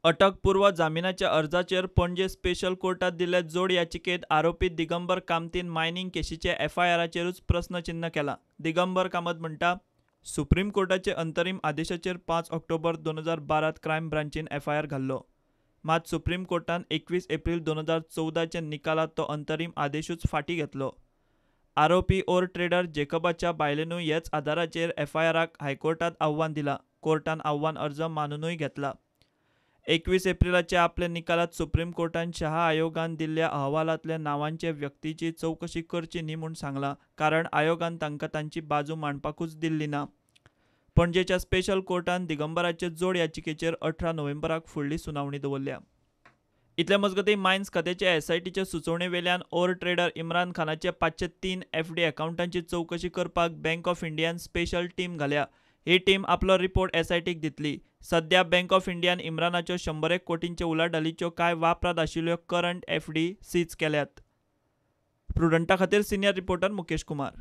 अटकपूर्व जामिनाच्या अर्जाचेर पणजे स्पेशल कोर्टात दिल्ले जोड याचिकेत आरोपी दिगंबर कामतीन मायनिंग केशीचे एफआयआराचेरूच प्रस्नचिन्न केलां. दिगंबर कामत म्हणटा, सुप्रीम कोर्टाचे अंतरीम आदेशाचेर 5 ऑक्टोबर 2012 त क्रायम ब्रांचीन एफआयआर घाल्लो. मात सुप्रीम कोर्टान 21 एप्रील 2014चे निकालात तो अंतरीम आदेशूच फाटीं घेतलो. आरोपी ओर ट्रेडर जेकबाच्या बायलेनूय हेच आदाराचेर एफआयआराक हायकोर्टात आव्हान दिलां. कोर्टान आव्हान अर्ज मानुनूय घेतला. 21 एप्रिलाचे आपले निकालात सुप्रीम कोर्टान शहा आयोगान दिल्ल्या अहवालांतल्या नांवांचे व्यक्तीची चवकशी करची न्ही म्हूण सांगलां, कारण आयोगान तांकां तांची बाजू मांडपाकूच दिल्ली ना. पणजेच्या स्पेशल कोर्टान दिगंबराचे जोड याचिकेचेर 18 नोव्हेंबराक फुडली सुनावणी दवरल्या. इतले मजगतीं मायन्स खात्याचे एसआयटीचे सुचोवणे वेल्यान ओर ट्रेडर इम्रान खानाचे 503 एफडी अकावंटांची चवकशी करपाक बँक ऑफ इंडियान स्पेशल टीम घाल्या. ही टीम आपलो रिपोर्ट एसआयटीक दितली. सध्या बँक ऑफ इंडियान इम्रानाच्यो 101 कोटींचे उलाढालीच्यो कांय वापरांत आशिल्ल्यो करंट एफडी सीज केल्यात. प्रुडंटा खातीर सिनियर रिपोर्टर मुकेश कुमार.